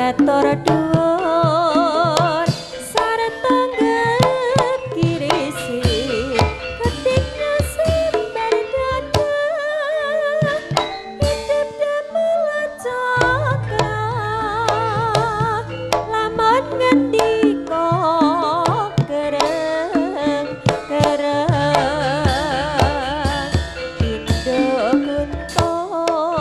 Gagator dhuwur sarta ngekirisi ketiknya simbar dada hidup damel cakra lamun ngendika kereng kereng pindho guntur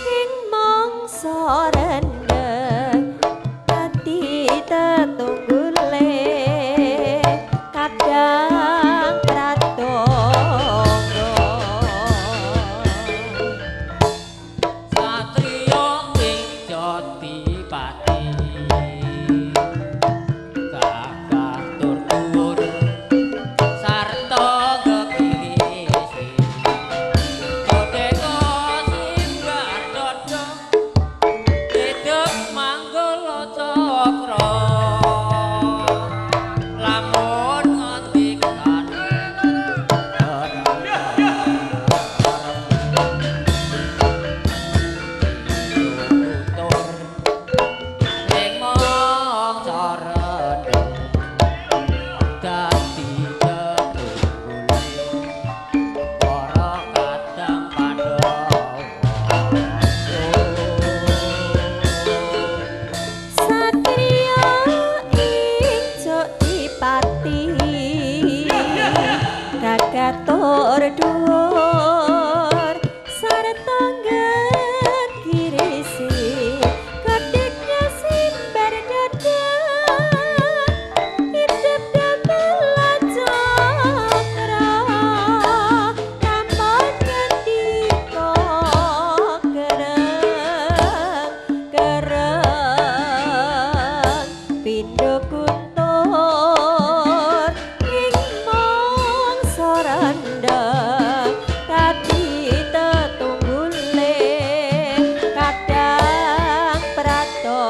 ing mangsa rendheng dadi tetunggule kadang pratangga. Satriya ing Jatipati gagah tur dhuwur sarta gegirisi Koteka simbar dada idep manggala cakra lamun ngendikan tutur ing mangsa rendheng dadi tetunggule para kadang Pandhawa. Satriya ing Jatipati gagator dhuwur sarta ngekirisi kediknya simbar dada hidup damel cakra lamun ngendika kereng kereng pindho kuntur ing mangsa rendheng dadi tetunggule kadang pratangga.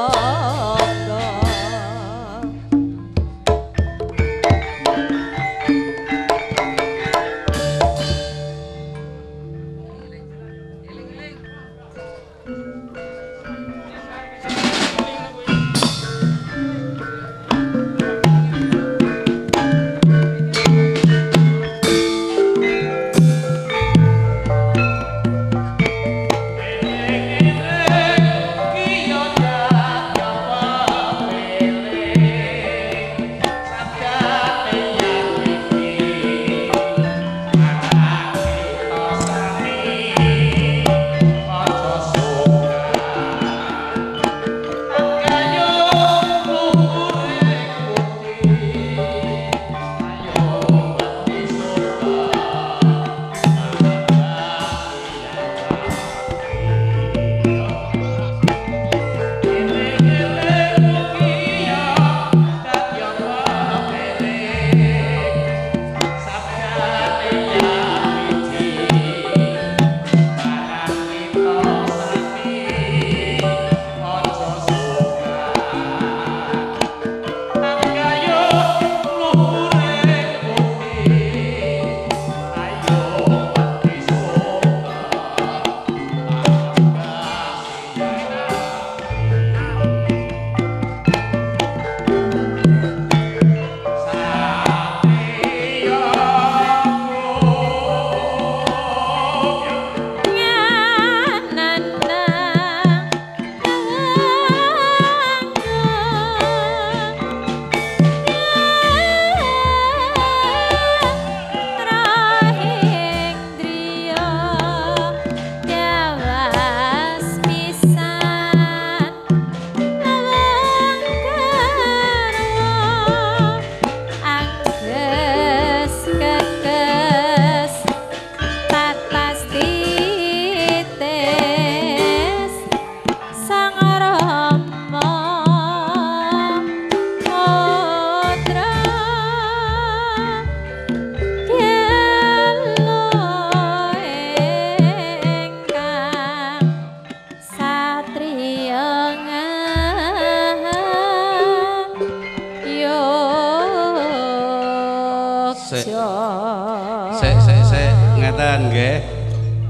Sik sik sik ngeten nggih.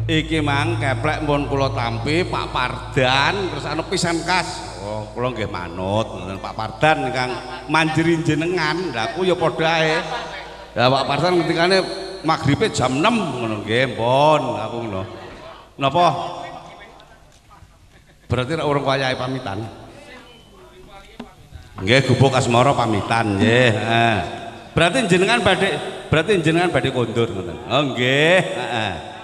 Iki mang keplek mpun kula tampi Pak Pardan terus anu pisan kas. Oh, kula nggih manut ngoten Pak Pardan ingkang manjeri jenengan. Lah aku ya padha ae. Lah Pak Pardan ngendikane magribe jam 6 ngono nggih, mpun aku ngono. Napa? Berarti ora urung wayahe pamitan. Nggih, gubuk asmara pamitan nggih, heeh. Berarti jenengan badhe kondur ngoten. Oh nggih, heeh.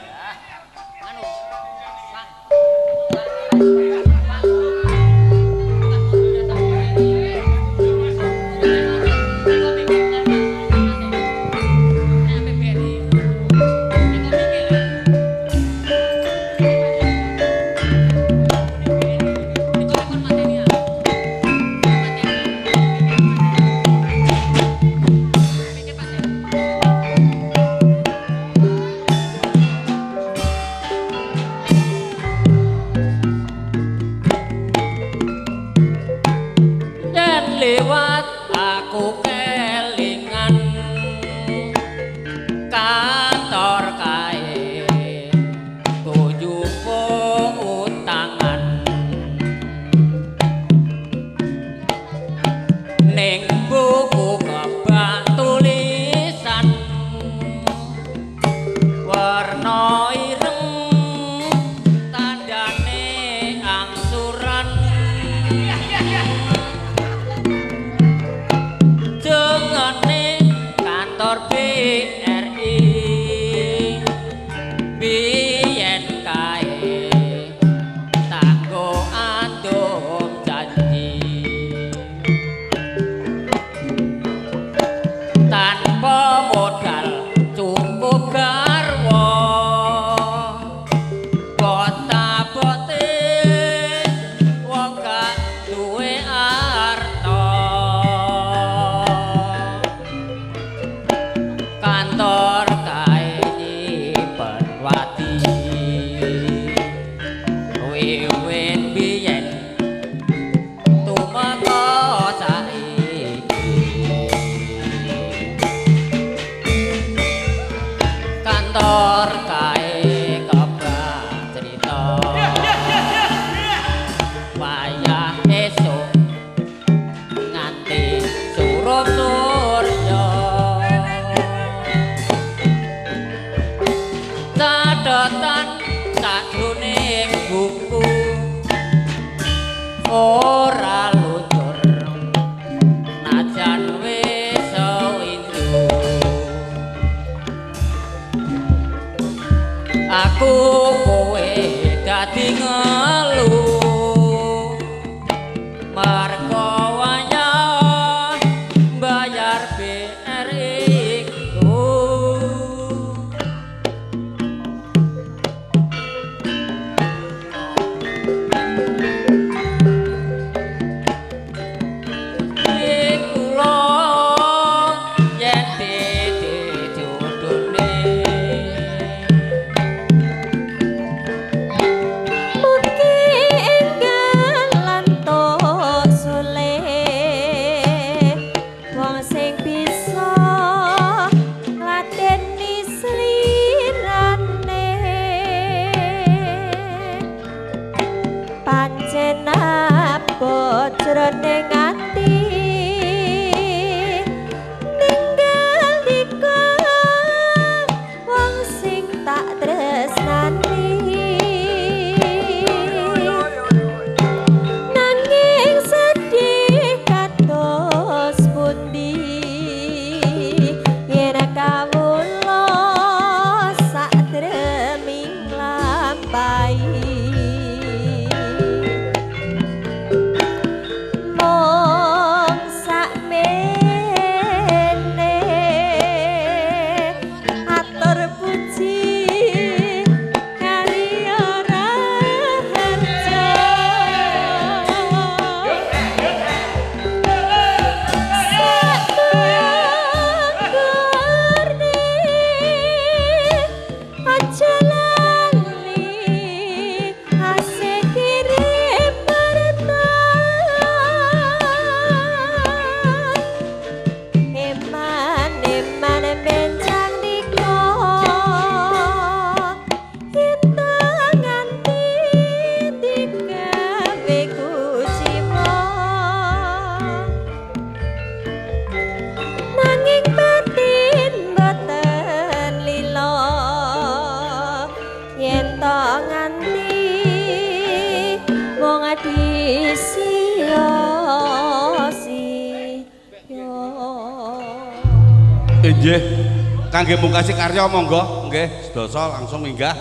Mo gawe kuciwa nanging batin boten lila yen to nganti wong adisia-sia. Inggih, kangge mungkasi karya monggo nggih sedasa langsung minggah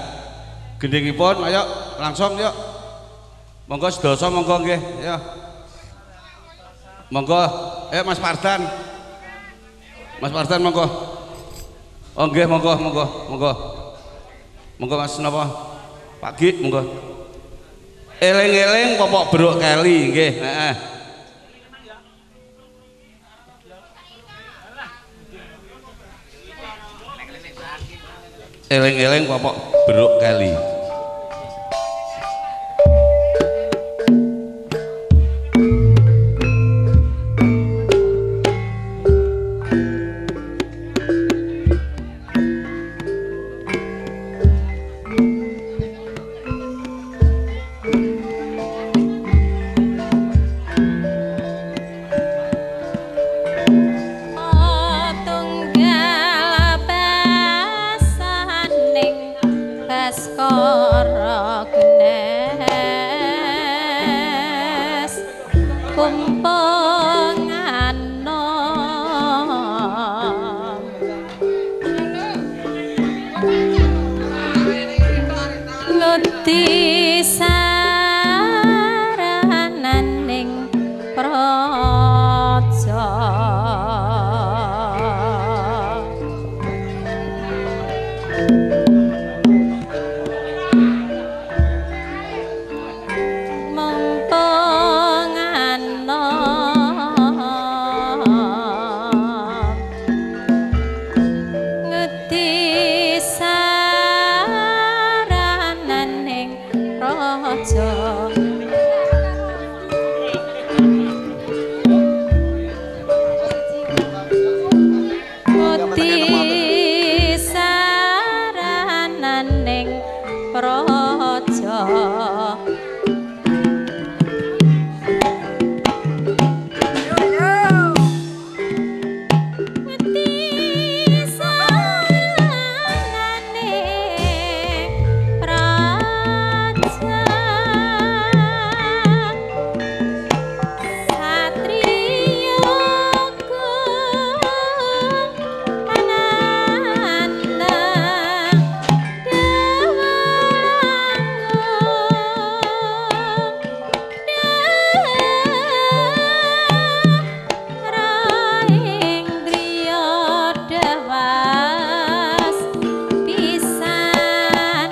gendhingipun, ayo langsung yuk. Monggo sedasa monggo nggih, ayo. Monggo, Mas Pardan. Mas Pardan monggo. Oh nggih, monggo, monggo, monggo. Monggo Mas napa? Pak Gi monggo. Eling-eling popok beruk keli nggih, heeh. Eling-eling popok beruk keli. Tunggal basaning Baskara Gnes kumpung anom ngudi sarananing praja. Mumpung anom ngudi sarananing praja. Ngudi sarananing praja. Ngudi sarananing praja. Satriya kang anandang dewangung raing driya dewas pisan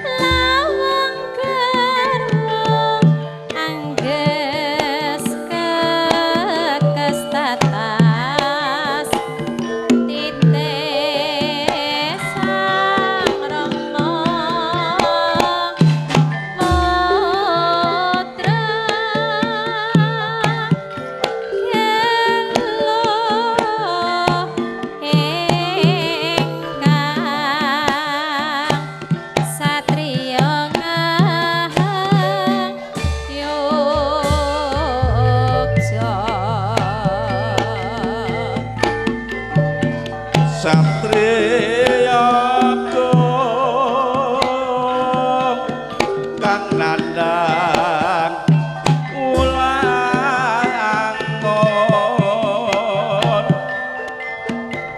lawang garwa angges kekes tatas titis sang rama putra gelo ingkang satriya ngahang yogya. Satriya agung kang nandhang ulangon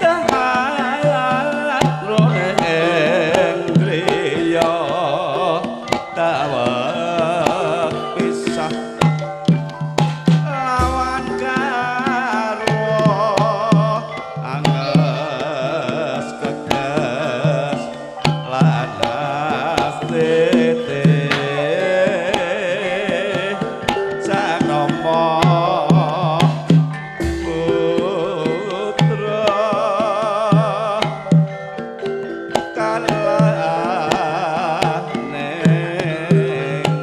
dahat roeng driya dawet pisah lawan garwa anges keges lanas tete sang rama putra kalah ningrat.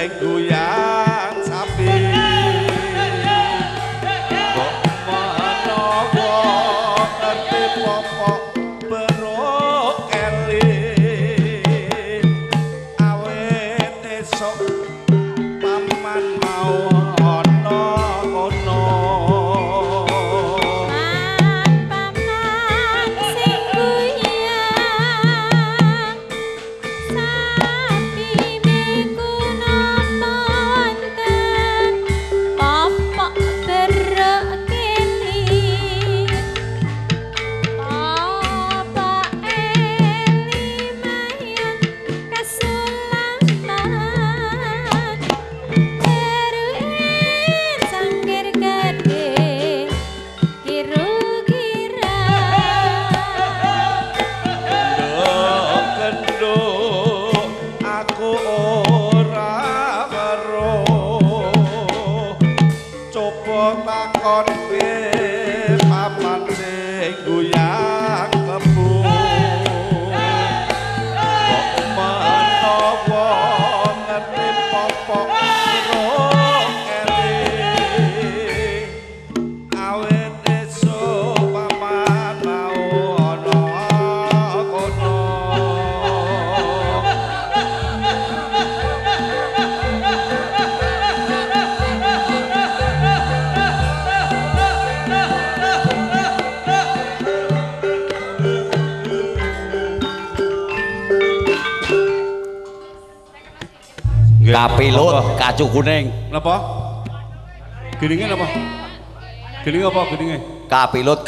sing guyang sapi. Mbok menawa ngerti popok beruk keli. Awet esuk paman mau ana kono. Paman sing guyang sapi miku napa wonten popok beruk keli. Popok limayan kasulaman beruke cangkir gedhe kira-kira. Kenduk aku ora weruh. Coba takonke paman sing guyang kebo. Mbok menawa ngerti popok beruk keli. Awet esuk paman mau ana kono. Kapilut kacu kuning. Napa? Geninge napa? Geninge apa geninge? Kapilut.